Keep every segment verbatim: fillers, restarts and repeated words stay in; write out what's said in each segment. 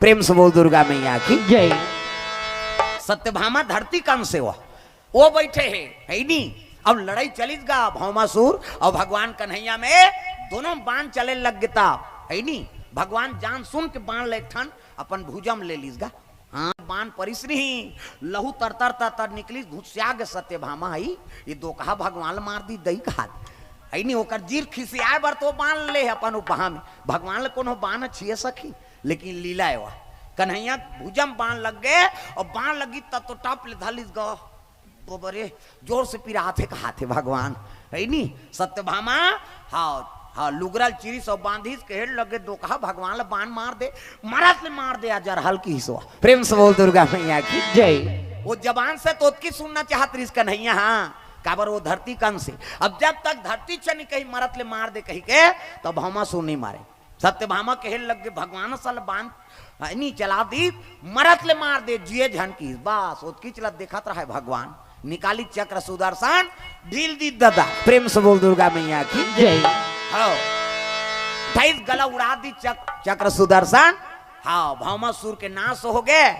प्रेम से बोल दुर्गा मैया की। जय। सत्यभामा धरती कंस हे, वो बैठे हे, हइ नी? अब लड़ई चलिस गा भौमासुर अउ भगवान कन्हैया में, दोनों बाण चले लग गे तब, हइ नी? भगवान जान सुन के बाण ल एक ठन अपन भुजा म ले लिस गा। हाँ, बाण परिस नहीं, लहू तरतर तरतर निकलिस, घुसिया गे सत्यभामा, हइ, ये दोकहा भगवान ल मार दिस दई कहात, हइ नी? ओकर जीर खिसियाए बर तो बाण ले हे अपन उपहा में, भगवान ल कोनो बाण छिए सकही, लेकिन लीला हे वह। कन्हैया भुजा म बाण लग गे अउ बाण लगिस त तो टप ले धर लिस गा। बबरे, जोर से पिरात हे कहात हे भगवान, हइ नी? सत्यभामा, हाँ, हाँ, लुगरा ल चिरिस अउ बांधिस, कहे लगे, "दोकहा भगवान ल बाण मार दे, मरत ले मार दे, अजरहा ल," किहिस। प्रेम से बोल दुर्गा मैया की। जय। वो जबान से तो ओतकी सुनना चाहत रिहिस कन्हैया, हाँ, काबर वो धरती कंस हे। अब जब तक धरती छनी कही मरत ले मार दे कहिके, तब भौमासुर नहीं मारे। सत्यभामा कहे लग गे, "भगवान सल बाण, हइ नी, चला दिस, मरत ले मार दे, जिए झन किहिस।" बस, ओतकीच ल देखत रहय भगवान, निकालिस चक्र सुदर्शन, ढील दिस ददा। प्रेम से बोल दुर्गा मैया की। जय। हाँ, धइस गला उड़ा दिस चक-, चक्र सुदर्शन। हाँ, भौमासुर के नाश हो गे,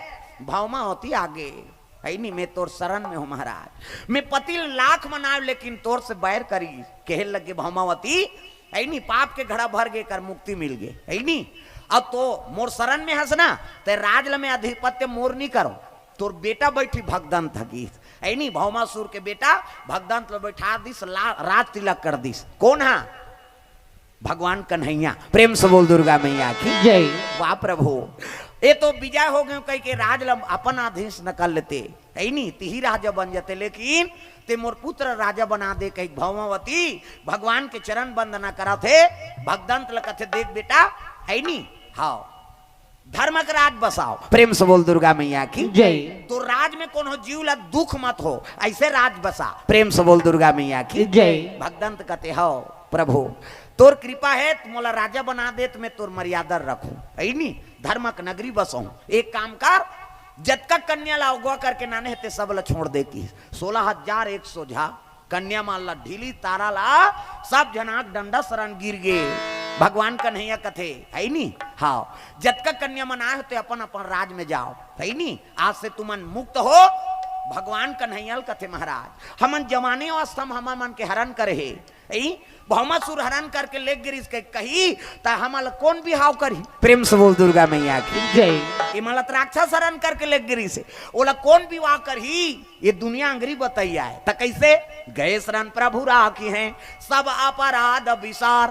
भौमावती आगे, हइ नी, "मैं तोर शरण में हूँ महाराज, मैं पति ल लाख मनाएंव लेकिन तोर से बैर करिस," कहे लगे भौमावती, हइ नी, "पाप के घड़ा भर गे, एकर मुक्ति मिल गे, हइ नी? अब तो मोर शरण में हस ना, ते राज ल मैं आधिपत्य मोर नी करंव, तोर बेटा बैठही भगदंत ह," किहिस, हइ नी? भौमासुर के बेटा भगदंत ल बैठा दिस, ला-, राज तिलक कर दिस। कोन हा? भगवान कन्हैया। प्रेम से बोल दुर्गा मैया की। जय। वाह प्रभु, ये तो विजय हो गे कहिके राज ल अपन अधीन न कर लेते, हइ नी, तिही राजा बन जाते, लेकिन ते मोर पुत्र राजा बना दे कहिके भौमावती भगवान के चरण वंदना करत हे, भगदंत ल कथे, "देख बेटा," हइ नी, हाँ, "धर्म के राज बसाव।" प्रेम से बोल दुर्गा मैया की। जय। तो राज में कोनो जीव ल दुख मत हो, अइसे राज बसा। प्रेम से बोल दुर्गा मैया की। जय। भगदंत कथे, "हव प्रभु, तोर कृपा हे, त मोला राजा बना दे, त मैं तोर मर्यादा रखहूं, हइ नी, धर्म के नगरी बसहूं। एक काम कर, जतका कन्या ल अगवा करके लाने हे, ते सब ल छोड़ दे," किहिस। सोलह हजार एक सौ झा कन्या मन ल ढीलिस तारा ल, सब झन आंख डंडा सरन गिर गे। भगवान कन्हैया कथे, हइ नी? हाँ, "जतका कन्या मन आए हो, ते अपन अपन राज में जाव, हइ नी? आज से तुमन मुक्त हो।" भगवान कन्हैया ल कथे, "महाराज, हमन जवानी अवस्था म हमन मन के हरण करे हे, हइ? भौमासुर हरण करके ले गे रिहिस कहिके कही, त हमन ल कोन बिहाव करही?" प्रेम से बोल दुर्गा मैया की। जय। एमन ल त राक्षस हरण करके ले गे रिहिस हे, ओला कोन बिहाव करही? ये दुनिया अंगरी बतइया हे। त कइसे? "गए शरण प्रभु राखिहैं, सब अपराध बिसार।"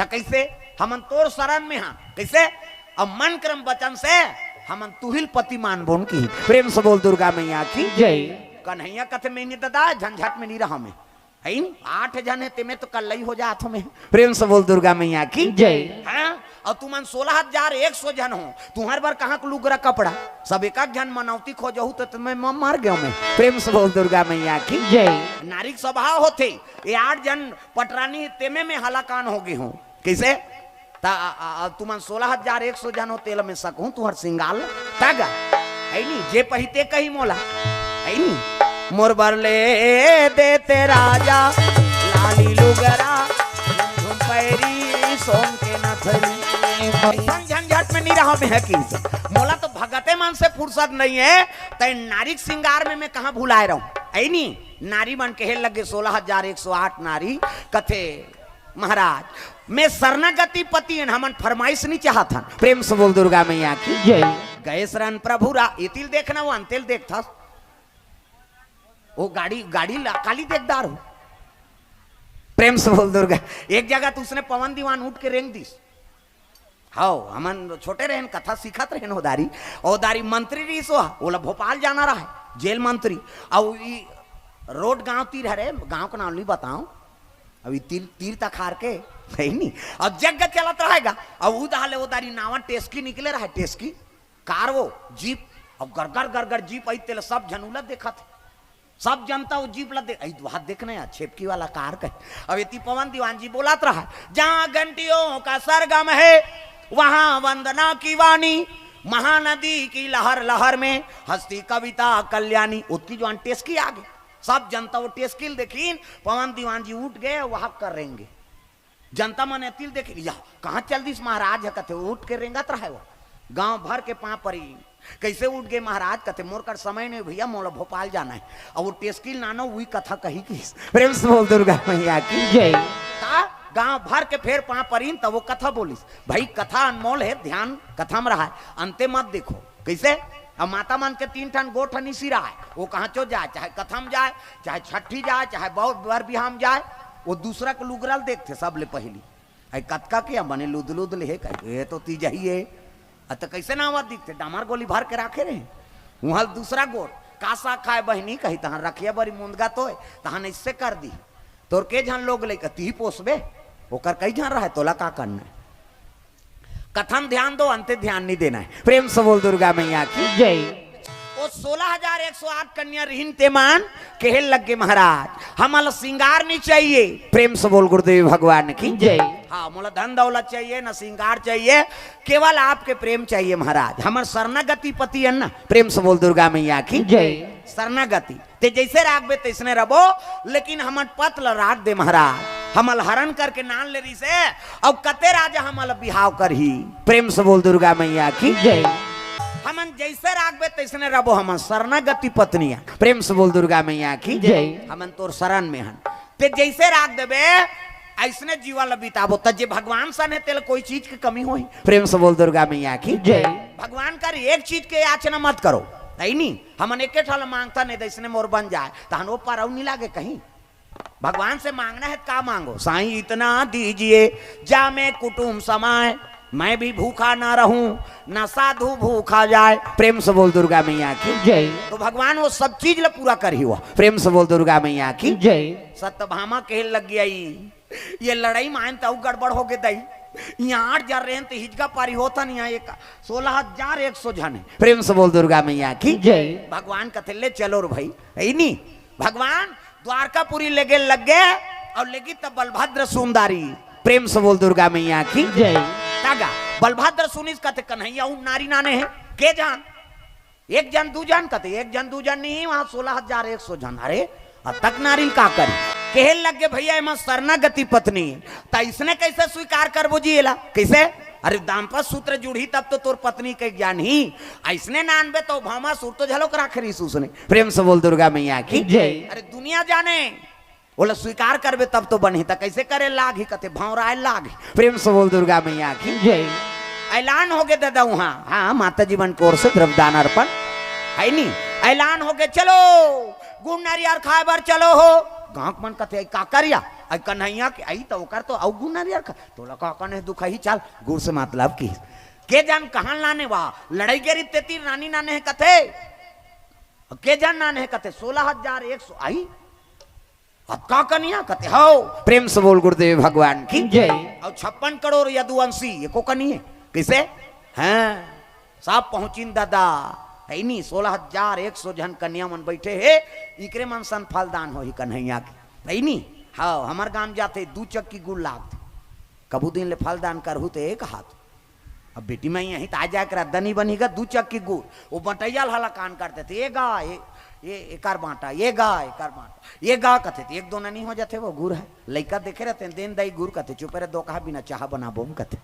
त कइसे? "हमन तोर शरण में हन।" कइसे? "अब मन क्रम वचन से हमन तुहिल पति मानबोन," किहिस। प्रेम से बोल दुर्गा मैया की। जय। कन्हैया कथे, "मैं नी ददा, झंझट में नी रहंव मैं।" हइ नी? आठ झन हे, तेमे तो कल्लई हो जात हों मैं। प्रेम से बोल दुर्गा मैया की। जय। हाँ? अउ तुमन सोलह हजार एक सौ झन हो, तुंहर बर कहाँ के लुगरा कपड़ा? सब एक एक झन मनौती खोजहू त तुमन म-, मर गेंव मैं। प्रेम से बोल दुर्गा मैया की। जय। नारी के स्वभाव होथे, ये आठ झन पटरानी तेमे में हलाकान हो गे हों। कइसे? त, आ, आ, आ, तुमन सोलह हजार एक सौ झन हो, तेला मैं सकहूं तुंहर सिंगार ल। त गा, हइ नी, "जे पही ते कही मोला," हइ नी, "मोर बर ले देते राजा, लाली लुगरा, झुमझुम पैरी, सोन के नथनी।" अइसन झंझट में नी रहंव मैं ह किहिस। मोला तो भगते मन से फुरसत नइ हे, त नारी के सिंगार में मैं कहाँ भुलाए रहंव, हइ नी? नारी मन कहे लगे, सोलह हजार एक सौ आठ नारी कथे, महाराज, मैं शरणागति पति हन, हमन फरमाइश नी चाहत हन। प्रेम से बोल दुर्गा मैया की। जय। गए शरण प्रभु रा-, एती ल देखना, वो अंते ल देखथस। वो गाड़ी, गाड़ी ला, काली देखदार हो। प्रेम से बोल दुर्गा। एक जगह त उसने पवन दीवान उठ के रेंग दिस। हव, हमन छोटे रहेन, कथा सीखत रहेन, ओ दारी, ओ दारी मंत्री रिहिस, ओ, ओला भोपाल जाना रहय, जेल मंत्री। अउ ई रोड गांव तीर हरे, गांव के नाम नी बतांव, अउ ई तीर, तीर तखार के, हइ नी? अउ जग चलत रहय गा, अउ उधार ले ओ दारी नावा टेस्की निकले रहय, टेस्की, कार वो, जीप, अउ गरगर, गरगर जीप आई, तेला सब झन उला देखत हे। सब जनता वो जीप ला दे-, "अई, वहाँ देख ना यार, छेपकी वाला कार कहे।" अब एती पवन दीवान जी बोलत रहा, "जहाँ घंटियों का सरगम है, वहाँ वंदना की वाणी, महानदी की लहर लहर में, हंसती कविता कल्याणी।" ओतकी जुवान टेस्की आगे। सब जनता वो टेस्की ल देखिन, पवन दीवान जी उठ गए, वहाँ करेंगे। जनता मन एती ल देखे, "या, कहाँ चल दिस महाराज ह?" कथे, उठ के रेंगत रहय वो। गांव भर के पांव परी। कइसे उठ गे महाराज? कथे, "मोर कर समय नहीं भैया, मोला भोपाल जाना हे।" अउ वो टेस्किल नानो उही कथा कही किस। प्रेम से बोल दुर्गा मैया की। जय। त गांव भर के फेर पांव परीन, त वो कथा बोलिस। भाई, कथा अनमोल हे, ध्यान कथा म रहा हे, अंते मत देखो। कइसे? अब माता मन के तीन ठन गोठ निसिरा हे, वो कहांचो जाय, चाहे कथा म जाय, चाहे छट्ठी जाय, चाहे बर बिहाव म जाय, वो दूसरा के लुगरा ल देखथे सबले पहिली। अई कतका के बने लुद लुद ले हे, कहे, "ये तो तीजही हे।" अ, त कइसे नावा दिखथे? डामर गोली भर के राखे रहे। उहां ल दूसरा गोठ, "का साग खाय बहिनी?" कही, "तहां रखिया बरी मुंदगा तोय, तहां अइसे कर दी।" तोर के झन लोग लइका, तिही पोसबे? ओकर कई झन रहे, तोला का करना हे? कथा म ध्यान दो, अंते ध्यान नहीं देना हे। प्रेम से बोल दुर्गा मैया की। जय। वो सोलह हजार एक सौ आठ कन्या रिहिन ते मन कहे लग गे, "महाराज, हमला सिंगार नहीं चाहिए।" प्रेम से बोल गुरुदेव भगवान की। जय। हाँ, मोला धन दौलत चाहिए, न सिंगार चाहिए, केवल आपके प्रेम चाहिए महाराज। हमर शरणागति पति हे ना, प्रेम से बोल दुर्गा मैया की। जय। शरणागति। ते जइसे राखबे तइसने रबो, लेकिन हमन पत ल राख दे महाराज, हमल हरण करके नान ले रिसे, अउ कते राजा हमल बिहाव करही। प्रेम से बोल दुर्गा मैया की। जय। हमन जइसे राखबे तइसने रबो, हमन शरणागति पत्निया। प्रेम से बोल दुर्गा मैया की। जय। हमन तोर शरण में हन, ते जइसे राख देबे, अइसने जीवन ल बिताबो। त जे भगवान सन हे, तेला कोई चीज के कमी होही? प्रेम से बोल दुर्गा मैया की। जय। भगवान कर एक चीज के याचना मत करो, हे नी? हमन एके ठन ल मांगथन, नहीं त अइसने मोर बन जाय, तहन वो पर अउ नी लागे कहीं। भगवान से मांगना हे त का मांगो? "साईं इतना दीजिए, जा मैं कुटुम समाय, मैं भी भूखा ना रहूं, ना साधु भूखा जाय।" प्रेम से बोल दुर्गा मैया की। जय। तो भगवान वो सब चीज ल पूरा करही वो। प्रेम से बोल दुर्गा मैया की। जय। सत्यभामा कहे लग गई, "ये लड़ई मायन त अउ गड़बड़ हो गे दई, इहां आठ जन रहेन त हिजगा पारी होथन, इहां एक सोलह हजार एक सौ झन हे।" प्रेम से बोल दुर्गा मैया की। जय। भगवान कथे, "ले चलो रे भाई।" हे नी? भगवान द्वारकापुरी लेगे लग गे, अउ लेगी तब बलभद्र सुंदरी। प्रेम से बोल दुर्गा मैया की। जय। तागा बलभद्र सुनिस कथे, "कन्हैया, अउ नारी नाने हे, के झन?" "एक झन दू झन?" कथे, "एक झन दू झन नहीं, वहां सोलह हजार एक सौ झन।" अरे, अतक नारी ल का करी? कहे लग गे, "भैया, एमा शरणागति पत्नी हे, त अइसने कइसे स्वीकार करबो जी एला? कइसे? अरे, दाम्पत्य सूत्र जुड़ही तब तो तोर पत्नी के ज्ञान ही। अइसने नानबे तो भामा सुर तो झलोक राखे रहिस उसने।" प्रेम से बोल दुर्गा मैया की। जय। अरे, दुनिया जाने, ओला स्वीकार करबे तब तो बनही, त कइसे करे लागही? कथे, "भौंराय लागही।" प्रेम से बोल दुर्गा मैया की। जय। ऐलान हो गे ददा उहां, हाँ, माता जी मन कोर से द्रव्यदान अर्पण, हे नी? ऐलान हो गे, "चलो, गुड़ नरियर खाय बर चलो हो।" गांव के मन कथे, "अई का करिया? अई कन्हैया के, अई त ओकर तो अउ गुड़ नरियर खा, तोला का कने दुखही, चल।" गुड़ से मतलब की, के झन कहां लाने वा, लड़ई गेरी ते तीर नानी नाने हे कथे, के झन नाने हे कथे, "सोलह हजार एक सौ।" अई अतका कनिया कथे, "हव।" प्रेम से बोल गुरुदेव भगवान की। जय। अउ छप्पन करोड़ यदुवंशी, एको कनिये। कइसे? हाँ, सब पहुंचिन ददा। हे नी, सोलह हजार एक सौ झन कन्या मन बइठे हे, इकरे मन सन फलदान होही कन्हैया के। हे नी? हव, हमर गांव जाथे, दू चक्की गुड़ लागथे। कभू दिन ले फलदान करहू त एक हाथ। अब बेटी माई यहीं त आ जाय के रद्दा नहीं बनही गा, दू चक्की गुड़। वो बंटैया ल हलाकान करथे, "ए गा, ए, ए, एकर बांटा, ए गा, एकर बांटा, ए गा," कथे, त एक दो ननी हो जाथे, वो गुड़ हे। लइका देखे रहिथे, "देन दाई गुड़," कथे, "चुप रे, दो कहा बिना चाहा बनाबो हम," कथे।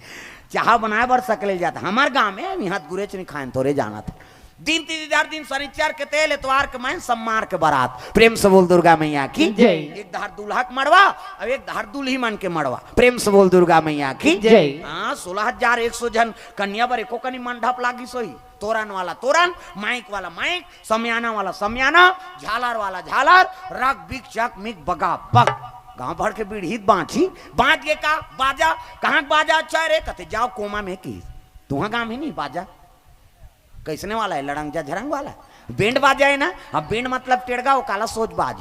चाहा बनाय बर सकले जाथे। हमर गांव में निहत गुरेच नहीं खायन, थोरे जानत हे। दिन तीन हर दिन, शनिचर के तेल, एतवार के मायन, सम्मार के बारात। प्रेम से बोल दुर्गा मैया की। जय। एक धार दूल्हा के मड़वा, अउ एक धार दूल्ही मन के मड़वा। प्रेम से बोल दुर्गा मैया की। जय। हाँ, सोलह हजार एक सौ झन कन्या बर एको कनी मंडप लागिस होही। तोरन वाला तोरन, माइक वाला माइक, समियाना वाला समियाना, झालर वाला झालर, रग बिक चक मिक बगा बग। गांव भर के बीड़ी बांची, बांच गे का बाजा, कहां के बाजा अच्छा हे रे? कथे, "जाव कोमा में की, तुहां गांव में नहीं बाजा।" कइसने वाला हे? लड़ंग झझरंग वाला। बेंड बाजा हे ना? अब बेंड मतलब टेड़गा, वो काला सोच बाज।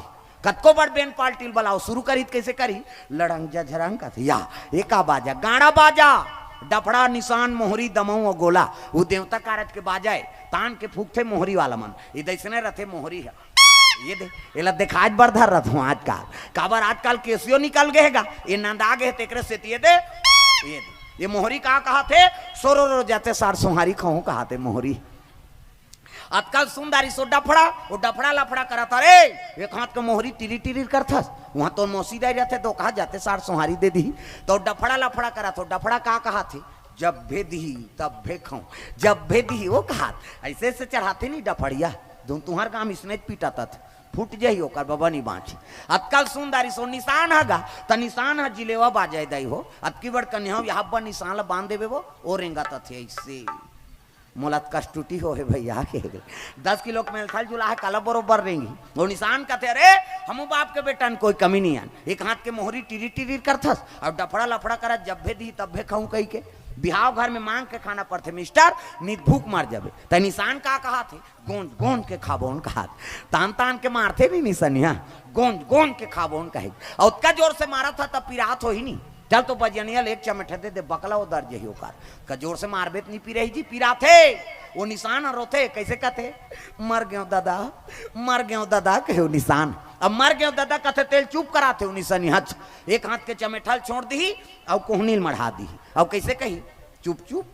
कतको बड़ बेंड पार्टी ल बलाव, सुरू करही त कइसे करही? लड़ंग झझरंग कथे, या, ए का बाजा? गाड़ा बाजा, डफड़ा, निसान, मोहरी, दमऊ अउ गोला। वो देवता कारज के बाजा हे, तान के फूंकथे मोहरी वाला मन। ए दइसने रथे मोहरी ह। ए दे, एला देखाय बर धर रथों आजकाल। काबर आजकाल केसियो निकल गे हे गा, ए नंदा गे हे, तेकरे सेती ए दे, ए दे। ए मोहरी का कहाथे? सोरो रो जाते सार सोहारी खहूं कहाथे मोहरी। आजकल सुंदरी सो डफड़ा, वो डफड़ा लफड़ा करत हे रे, एक हाथ के मोहरी टिरी टिरी करथस, उहां तोर मौसी दाई रहिथे, तो कहा जाते सार सोहारी दे दी, तो डफड़ा लफड़ा करत हो, डफड़ा का कहाथे? जब भेदही तब भेखऊं, जब भेदही वो कहात। ऐसे ऐसे चढ़ाथे नहीं डफड़िया, धुन तुहर गाम इसने पीटत, फूट जही ओकर बबा नहीं बाँची। अतका ल सुन दारी सो निशान ह गा, त निशान ह जिलेवा बाजाय दाई हो। अतकी बड़ कन्या हो, यहाँ पर निशान ल बांध देबे वो, ओ रेंगत अथे ऐसे। मोला त कष्टुटी हो हे भैया के। दस किलो के मेलथल जुला है, काला बरोबर रेंगी। वो निशान कथे, "अरे, हमू बाप के बेटन कोई कमी नहीं आन। एक हाथ के मोहरी टिरी टिरी करथस, और डफड़ा लफड़ा करत जब भेदही तब भेखऊं कही के।" बिहाव घर में मांग के खाना पड़थे मिस्टर, नित भूख मर जाबे। त निशान का कहाथे? गोंज गोंज के खाबोन कहात। तान तान के मारथे नहीं निसनिया, गोंज गोंज के खाबोन कहे। और ओतका जोर से मारत ह तब पिरात होही नहीं। चल तो बजनिया ले एक चमेठा दे दे, बकला वो दर्द जही ओकर। का जोर से मारबे त नहीं पिरही जी, पिराथे। वो निशान ह रोथे, कैसे कथे? "मर गयो दादा, मर गयो दादा," कहे वो निशान। अब "मर गयो दादा" कथे तेल चुप कराथे वो निशानी। हच, एक हाथ के चमेठा ल छोड़ दीही, और कोहनी ल मढ़ा दीही, और कैसे कही? "चुप चुप,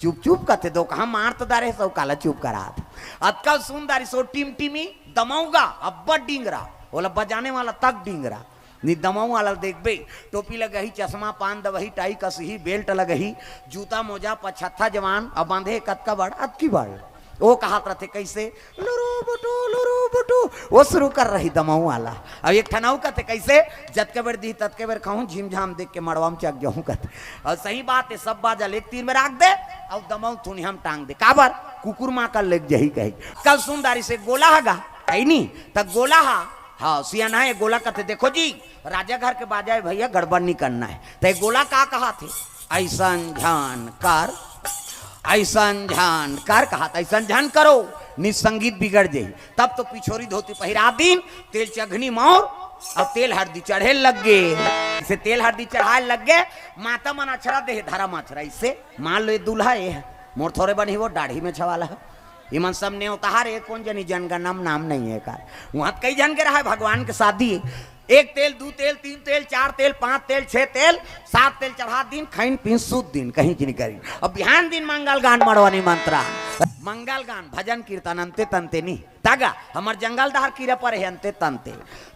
चुप चुप," कथे। दो कहा मार तो दारे सौ, काला चुप करात। अतका सुन दारी सो टिमटिमी दमऊगा, अब्बड़ डिंगरा, ओला बजाने वाला तक डिंगरा। नि दमऊ वाला देखबे, टोपी लगही, चश्मा, पान दवही, टाई कसही, बेल्ट लगही, जूता मोजा, पछत्था जवान, अब बांधे कतका बड़, अतकी बड़। वो कहात रथे कैसे, "लुरु बुटु, लुरु बुटु," वो शुरू कर रही दमऊ वाला। अब एक ठन अउ कथे कैसे, "जतके बेर दी ततके बेर खाऊं, झिमझाम देख के मड़वा में चक जाऊं," कथे। और सही बात है, सब बाजा ल एक तीर में राख दे, और दमऊ थुनिया म टांग दे। काबर? कुकुर माँ का लेग जही कही। कल सुन दारी से गोला हगा, है नी, त गोला हा, हाँ, सियाना है, गोला कथे, "देखो जी, राजा घर के बाजा है भैया, गड़बड़ नहीं करना है।" त गोला का कहाथे? "ऐसन झन कर, ऐसन झन कर," कहाथे, "ऐसन झन करो, नि संगीत बिगड़ जाही।" तब तो पिछोरी धोती पहिरा दीन, तेल चघनी मौर, अब तेल हरदी चढ़े लग गे। इसे तेल हरदी चढ़ाए लग गे, माता मन अछरा देहे, धरम अछरा, इसे मान लो ये दूल्हा ये है, मोर थोरे बनी वो दाढ़ी में छवाला है। इमन सब नेवताहार, एक कोन जनी जनगणना म नाम नहीं है का। वहाँ त कई झन के रहा है भगवान के शादी, एक तेल, दू तेल, तीन तेल, चार तेल, पांच तेल, छह तेल, सात तेल चढ़ा दीन, खइन पीन सूत दीन, कहीं की नहीं करी। अब बिहान दिन मंगल गान मड़वा निमंत्रण, मंगल गान, भजन कीर्तन, अंते तंते नहीं। तागा, हमर जंगल दहार कीरा परे हे अंते तंते।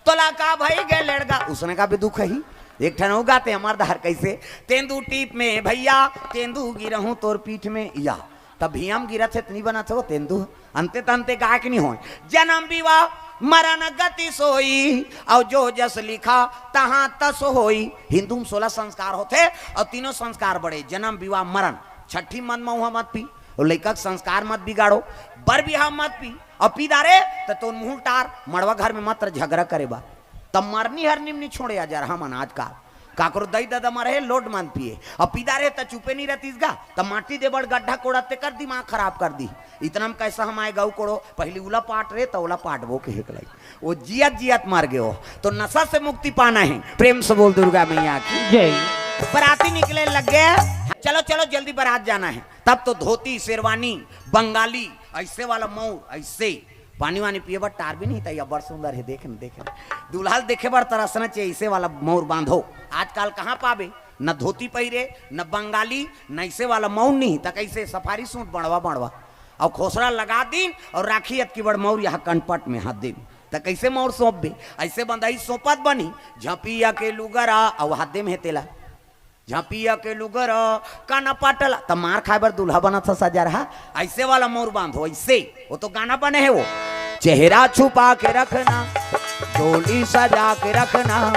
तोला का भई गे लेड़गा, उसने का भी दुख ही। एक ठन हो गाते हमर दहार कैसे, "तेंदू टीप में भैया, तेंदू गिरहूं तोर पीठ में या।" तब भियम गिरत हे त नी बनत हे वो तेंदू। अंते तंते गाय के नी होय। "जनम विवाह मरन गति सोई, और जो जस लिखा तहाँ तस होई।" हिंदू में सोलह संस्कार होथे, और तीनों संस्कार बड़े, जनम विवाह मरन। छठी मत मऊहा मत पी, और लइका के संस्कार मत बिगाड़ो, बर बिहाव मत पी, और पी दारे त तोर मुंह टार, मड़वा घर में मत झगड़ा करे बा। तब मरनी हरनी में नी छोड़े आ जा रहा मन आजकल। काकरो दई ददा मरे हे, लोट मन पिए। अब पी दारे त चुपे नी रहतीस गा, त माटी दे बड़ गड्ढा कोड़त तेकर दिमाग खराब कर दी। इतना में कैसा हम आए गऊ कोड़ो, पहली उला पाट रे, त ओला पाटबो के हेकलाई। वो जियत जियत मर गयो। तो नशा से मुक्ति पाना है, प्रेम से बोल दुर्गा मैया की। जय। बराती निकले लग गए, चलो चलो जल्दी बारात जाना है। तब तो धोती, शेरवानी, बंगाली, ऐसे वाला मऊर, ऐसे पानी वानी पिए बर टार भी नहीं था। या बड़ सुंदर है, देखे न, देखे न। दूल्हा ल देखे बर तरसना चाहिए, ऐसे वाला मऊर बांधो। आजकल कहाँ पाबे, न धोती पहिरे, न बंगाली, न ऐसे वाला मऊर नहीं, त कैसे सफारी सूट बड़वा बड़वा, और खोसरा लगा दीन, और राखी अतकी बड़ मऊर यहाँ कनपट में हाथ दे, त कैसे मऊर सौंपबे? ऐसे बंधाई सौंपत बनी, झपिया के लुगरा, और हाथ दे में हे तेला, झपिया के लुगरा, काना पाटला, त मार खाए बर दूल्हा बनत ह सजा रहा। ऐसे वाला मऊर बांधो, ऐसे। वो तो गाना बने है वो, "चेहरा छुपा के रखना, डोली सजा के रखना,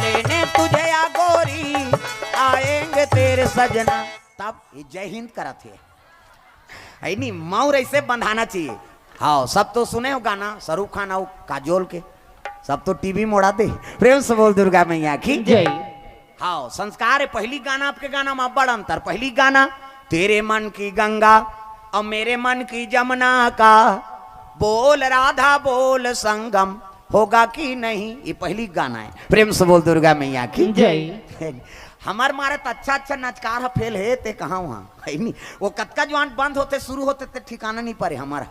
लेने तुझे या गोरी, आएंगे तेरे सजना।" तब ये जय हिंद करत हे। है नी, मऊर ऐसे बंधाना चाहिए। हाँ, सब तो सुने हो गाना शाहरुख खान और काजोल के, सब तो टीवी मोड़ा दे। प्रेम से बोल दुर्गा मैया की। जय। हाँ, संस्कार है। पहली गाना आपके गाना में बड़ अंतर। पहली गाना, "तेरे मन की गंगा और मेरे मन की जमुना का, बोल राधा बोल संगम होगा कि नहीं।" ये पहली गाना है। प्रेम से बोल दुर्गा मैया की। जय। हमार मारे त अच्छा अच्छा नचकार ह फेल हे, ते कहाँ वहाँ, है नी? वो कतका जवान बंद होते, शुरू होते, ते ठिकाना नहीं परे हमारा।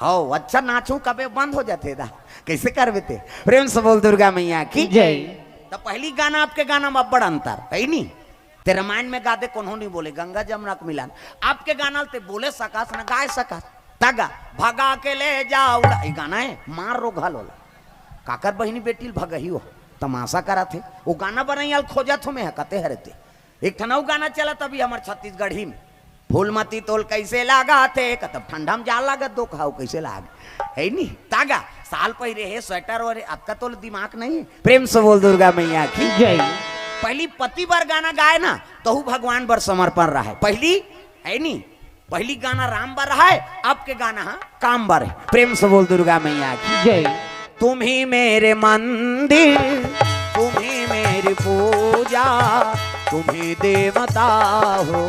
हौ, अच्छा नाचू कबे बंद हो जाते दा, कैसे करबे ते? प्रेम से बोल दुर्गा मैया की। जय। त पहली गाना आपके गाना में बड़ अंतर, है नी? ते रामायण में गा दे, कोनो नहीं बोले, गंगा जमुना के मिलान। आपके गाना ते बोले सकस न गाए सकस। तगा, "भगा के ले जाओ उड़ा", ये गाना है, मार रो घल होला। काकर बहिनी बेटी ल भगही हो, तमाशा करत हे। वो गाना बनैया ल खोजत हो मैं ह, कते हरे ते। एक ठन अउ गाना चलत अभी हमर छत्तीसगढ़ी में, फूलमती तोल कैसे लागा थे, कतब ठंडा में जा लागत दो खाओ कैसे लाग, है नी? तागा साल पहिरे हे स्वेटर और अतका तोल दिमाग नहीं। प्रेम से बोल दुर्गा मैया की। जय। पहली पति बर गाना गाए ना, तहु भगवान बर समर्पण रहे। पहली, है नी, पहली गाना राम बर रहे, अब के गाना हा काम बर है। प्रेम से बोल दुर्गा मैया की। जय। तुम ही मेरे मंदिर, तुम ही मेरी पूजा, तुम ही देवता हो,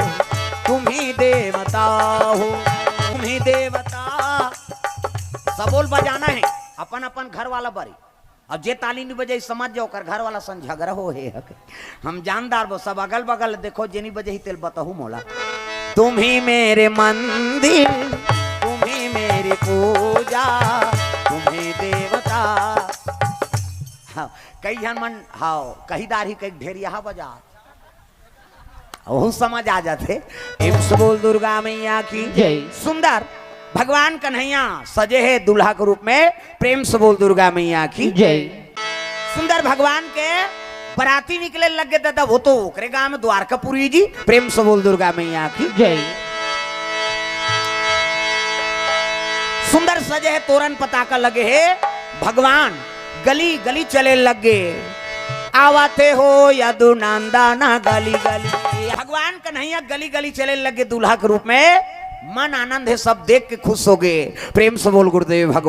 तुम ही देवता हो, तुम ही देवता। सबोल बजाना है अपन अपन घर वाला बारी। अब जे ताली नहीं बजाई, समझ जाओ, ओकर घर वाला संग झगड़ा हो हे हक। हम जानदार बो, सब अगल बगल देखो, जे नहीं बजाई तेल बताहू मोला। तुम ही मेरे मंदिर, तुम ही मेरी पूजा, तुम ही देवता। हाँ, कई झन मन, हाँ, कही दार ही कई ढेर यहाँ बजा। ओहू समझ आ जाथे। प्रेम से बोल दुर्गा मैया की। जय। सुंदर भगवान कन्हैया सजे हे दूल्हा के रूप में। प्रेम से बोल दुर्गा मैया की। जय। सुंदर भगवान के बराती निकले लग गे दादा, वो तो ओकरे गांव में द्वारकापुरी जी। प्रेम से बोल दुर्गा मैया की। जय। सुंदर सजे हे, तोरन पताका लगे हे, भगवान गली गली चले लग गे। आवाथे हो यदु नंदन गली गली। भगवान कन्हैया गली गली चले लग गे दूल्हा के रूप में। मन आनंद हे, सब देख के खुश हो गे। प्रेम से बोल गुरुदेव भगवान।